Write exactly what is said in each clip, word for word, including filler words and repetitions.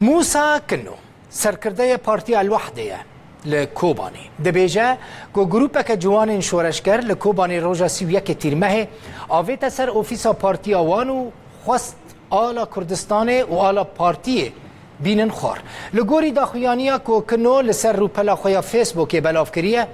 Mûsa Kino, serkirdeyê Partiya El-Wehdê ye li Kobanê. Dibêje ku grûpeke ciwanên şoreşger li Kobanê roja sî û yekê Tîrmehê avête ser ofîsa partiya wan û xwest ala Kurdistanê û ala partiyê bînin xwar. Li gorî daxuyaniya ku Kino li ser rûpela xwe ya Facebookê belav kiriye,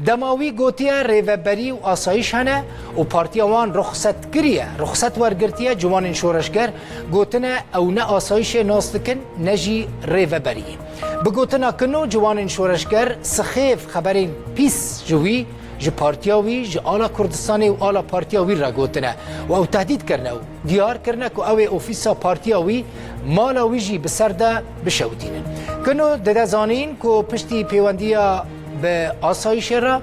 dema wî gotiye rêveberî û asayîş hene û partiya wan ruxset kiriye, ruxset wergirtiye, ciwanên şoreşger gotine ew ne asayîşê nas dikin, ne jî rêveberiyê. Bi gotina Kino, ciwanên şoreşger sixêf xeberên pîs ji wî, ji partiya wî, ji ala Kurdistanê û ala partiya wî re gotine û ew tehdît kirine û diyar kirine ku ew ê ofîsa partiya wî, mala wî jî bi ser de bişewitînin. Kino dide zanîn ku piştî pêwendiya bi asayîşê re,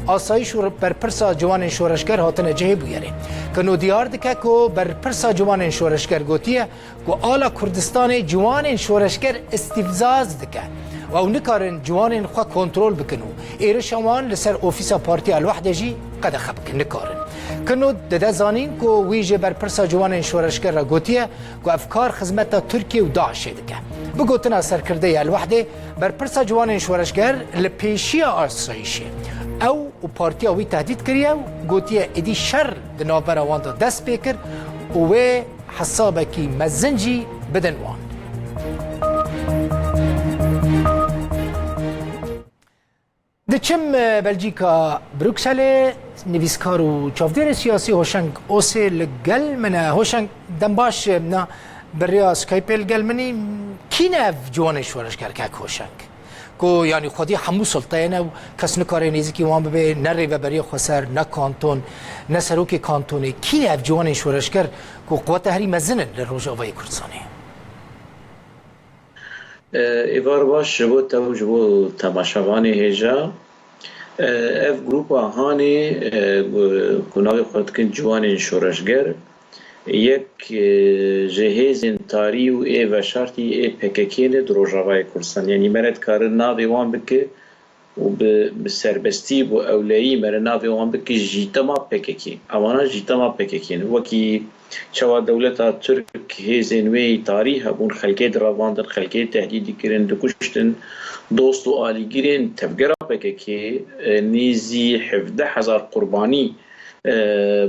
asayîş û berpirsa ciwanên şoreşger hatine cihê bûyerê. Kino diyar dike ku berpirsa ciwanên şoreşger gotiye ku ala Kurdistanê ciwanên şoreşger îstîfzaz dike û ew nikarin ciwanên xwe kontrol bikin û êrişa wan li ser ofîsa Partiya El-Wehdê jî qedexe bikin. Nikarin. Kino dide zanîn ku wî ji berpirsa ciwanên şoreşger re gotiye ku ev kar xizmeta Tirkiye û DAIŞê dike. Bi gotina serkirdeyê El-Wehdê, berpirsa ciwanên şoreşger li pêşiya asayîşê ew û partiya wî tehdît kiriye û gotiye êdî şer di navbera wan de dest pê kir û wê hesabekî mezin jî bidin wan. Diçim, e, Belcîka Brukselê, nivîskar û çavdêrê siyasî Hoşeng Osê li gel min e. Hoşeng, dem baş, e, na, bi rêya Skypeê li gel min î. Kî ne ev ciwanê şoreşger, kek Hoşeng? Ku, yanî, xwedî hemû sulteyê ne û kes nikare nêzîkî wan bibe, ne Rêveberiya Xweser, ne kanton, ne serokê kantonê. Kî ne ev ciwanên şoreşger ku quweta herî mezin in li Rojavayê Kurdistanê? E, Êvar baş ji bo te û ji bo temaşevanê hêja. E, ev grûpa Hanê, e, ku navê xwe dikin Ciwanên Şoreşger, yek, e, ji hêzên tarî û ê veşartî ê P K K ne di Rojavayê Kurdistan. Yanî mere dikare navê wan bike û bi, bi serbestî bo ewleyî mere navê wan bike jîtema P K K. Evana jîtema P K K ne. Wekî çawa dewleta Tirk hêzên wê yî tarî hebûn, xelkê direvandin, xelkê tehdît dikirin, dikuştin, dost û alîgirên tevgera P K K, e, nêzî hevdeh hezar qurbanî e,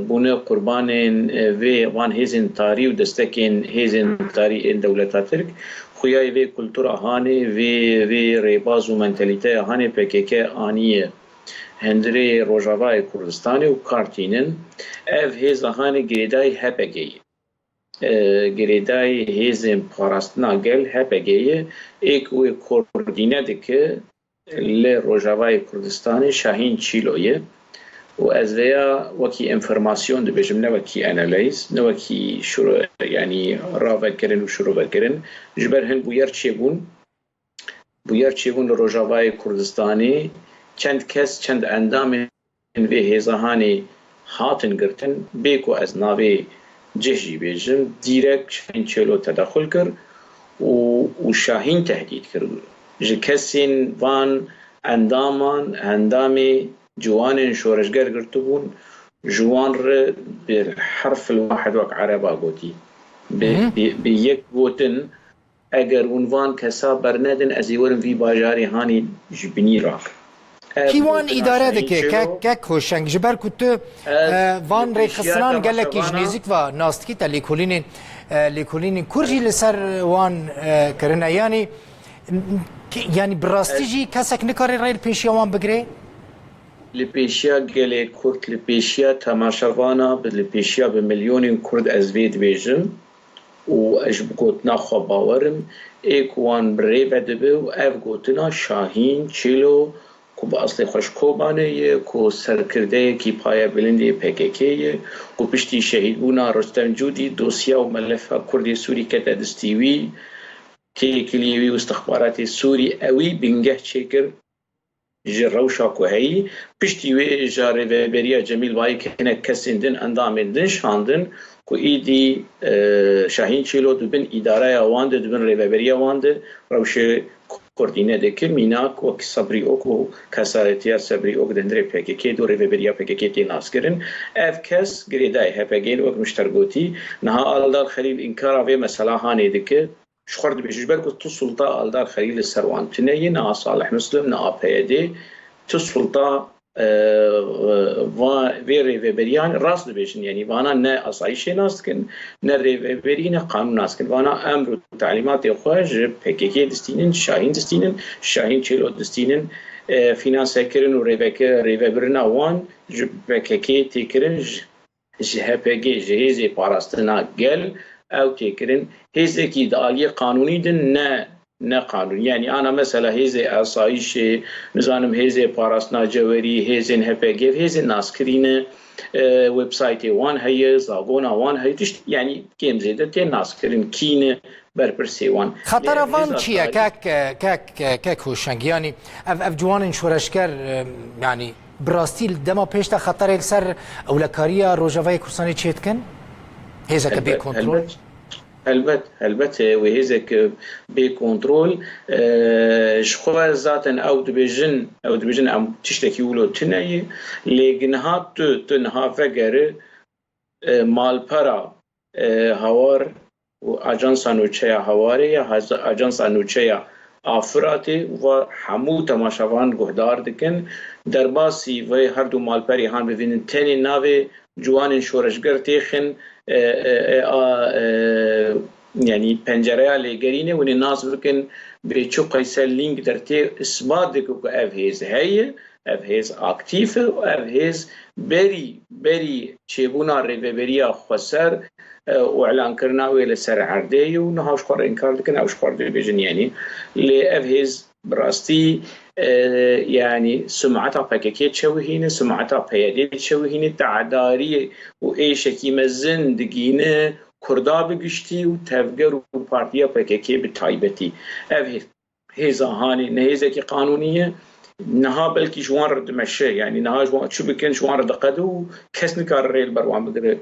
bûne qurbanên, e, vê van hêzên tarî û destekên hêzên tarî ên dewleta Tirk. Xuyayê vê kultura Hanê, vê, vê rêbaz û mentalîteya Hanê P K K aniye hundirê Rojavayê Kurdistanê û kar tînin. Ev hêza Hanê girêdayî H P G ye. E, girêdayî hêzên parastina gel H P G ye. Ê ku wê koordîne dike, li Rojavayê Kurdistanê Şahîn Çîlo ye û ez vêya wekî enformasyon dibêjim, ne wekî analîz, ne wekî şiro-, yanî ravekirin û şirovekirin. Ji ber hin bûyer çêbûn, bûyer çêbûn li Rojavayê Kurdistanê çend kes, çend endamên vê hêza Hanê hatin girtin, bê ku ez navê cih jî bêjim, dîrek Şahîn Çêlo tedexul kir û, û Şahîn tehdît kir. Ji kesên van endaman, endamê ciwanên şoreşger girtibûn, ji wan re bi herfil wahid wek ereba gotî. Bi, Hı hı. bi, bi yek gotin, Eger hûn van kesa bernedin, ez ê werim vî bajarê Hanê ji binî rakim. Ev Kî wan gotina îdare Şahîn dike, Çêlo, kek, kek Hoşeng, ji ber ku tu, ev e, van li pêşiya rêxistinan gelekî ji temaşevana nêzîk ve nas dikî, te lêkolînên, e, lêkolînên kur jî li ser wan, e, kirine. Yanî, ki-, yanî bi rastî Ev jî kesek nikare rê li pêşiya wan bigire? Li pêşiya gelê Kurd, li pêşiya temaşevana, bi, li pêşiya bi milyonên Kurd ez vê dibêjim û ez ji bi gotina xwe bawer im, ê ku wan bi rê ve dibe û ev gotina Şahîn Çêlo ku bi eslê xwe ji Kobanê ye, ku serkirdeyekî payebilindê P K K ye, ku piştî şehîdbûna Rustem Cûdî dosya û melefa Kurdê Sûrî kete destî wî, têkiliyê wî û istixbaratê Sûrî ewî bingeh çêkir. Ji rewşa ku heyî, piştî wê ji rêveberiya Cemîl Bayik hinek kesên din, endamên din şandin ku îdî, e, Şahîn Çêlo di bin îdareya wan de, di bin rêveberiya wan de rewşê koordîne dike. Mînak wek Sebrî Ok û kesayetiya Sebrî Ok di hundirê P K K de û rêveberiya P K K tê naskirin. Ev kes girêdayê H P G ne, wek min ji te re gotî. Niha Aldar Xelîl înkara vê mesela Hanê dike. ji xwe re dibêjin, ji ber ku tu sulta Aldar Xelîl li ser wan tune ye, ne a Salih Muslim, ne a P Y D, tu sulta, e, va, vê rêveberiyan rast dibêjin. Yanî vana ne asayîşê nas dikin, ne rêveberî, ne qanûn nas dikin. Vana emr û telîmatê xwe ji P K K distînin, Şahîn distînin, Şahîn Çêlo distînin, e, finansekirin û rêveke-, rêvebirina wan ji P K K tê kirin, ji, ji H P G, ji Hêzê Parastina Gel ew tê kirin. Hêzekî di aliyê qanûnî din ne, ne qanûnî. Yanî ana mesela hêzê asayîşê, nizanim hêzê parastina cewerî, hêzên H P G, hêzên naskirî ne, e, websaytê wan heye, zagona wan heye, tişt, yanî kêm zêde tê naskirin, kî ne berpirsê wan. Lê Xetera van hêza çi ye, tarî- kek, kek, kek Hoşeng? Yanî ev, ev ciwanên şoreşger, e, yanî bi rastî li dema pêş de xeterê li ser ewlekariya Rojavayê Kurdistanê çê dikin? Hêzeke bê Helbet, kontrol? helbet. Helbet, helbet, e, wê hêzek, e, bê kontrol. E, ji xwe zaten ew dibêjin, ew dibêjin em tiştekî wilo tune ye. Lê niha tu, tu niha vegere, e, malpera, e, Hawar û Ajansa Nûçeya Hawarê ya, haz-, Ajansa Nûçeya a Firatê, va hemû temaşevan guhdar dikin. Derbasî vê her du malperî han bivînin, tenê navê ciwanên şoreşger têxin, e, e, e, a, e, yanî pencereya lêgerînê, hûn ê nas bikin bê çi qeyse lînk dertê, isbat dike ku ev hêz heye, ev hêz aktîf e û ev hêz berî, berî çêbûna rêveberiya xweser, e, û îlankirina wê li ser erdê ye û niha ji xwe re înkar dikin, ew ji xwe re dibêjin, yanî. Lê ev hêz bi rastî, e, yanî sumeta P K K çewihîne, sumeta P Y D çewihîne, te'dariyê û êşekî mezin digîne Kurda bi giştî û tevger û partiya P K K bi taybetî. Ev hê-, hêza hanê ne hêzekî qanûnî ye. Niha belkî ji wan re dimeşe, yanî niha ji wan çi bikin, ji wan re diqede û kes nikare rê li ber wan bigire.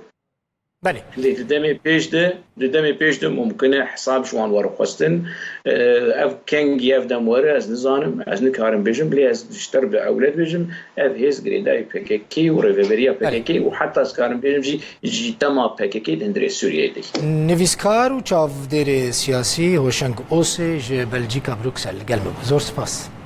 Belê. Lê di demê pêş de, di demê pêş de mumkin e hesab ji wan were xwestin. E, ev kengî ev dem were, ez nizanim, ez nikarim bêjim, lê ez ji te re bi ewle dibêjim, ev hêz girêdayî P K K û rêveberiya Belê. P K K û heta ez karim bêjim jî, jî dema P K K di hundirê Sûriyeyê de. Nivîskar û çavdêrê siyasî Hoşeng Osê ji Belcîka Bruksel li gel me bû. Zor spas.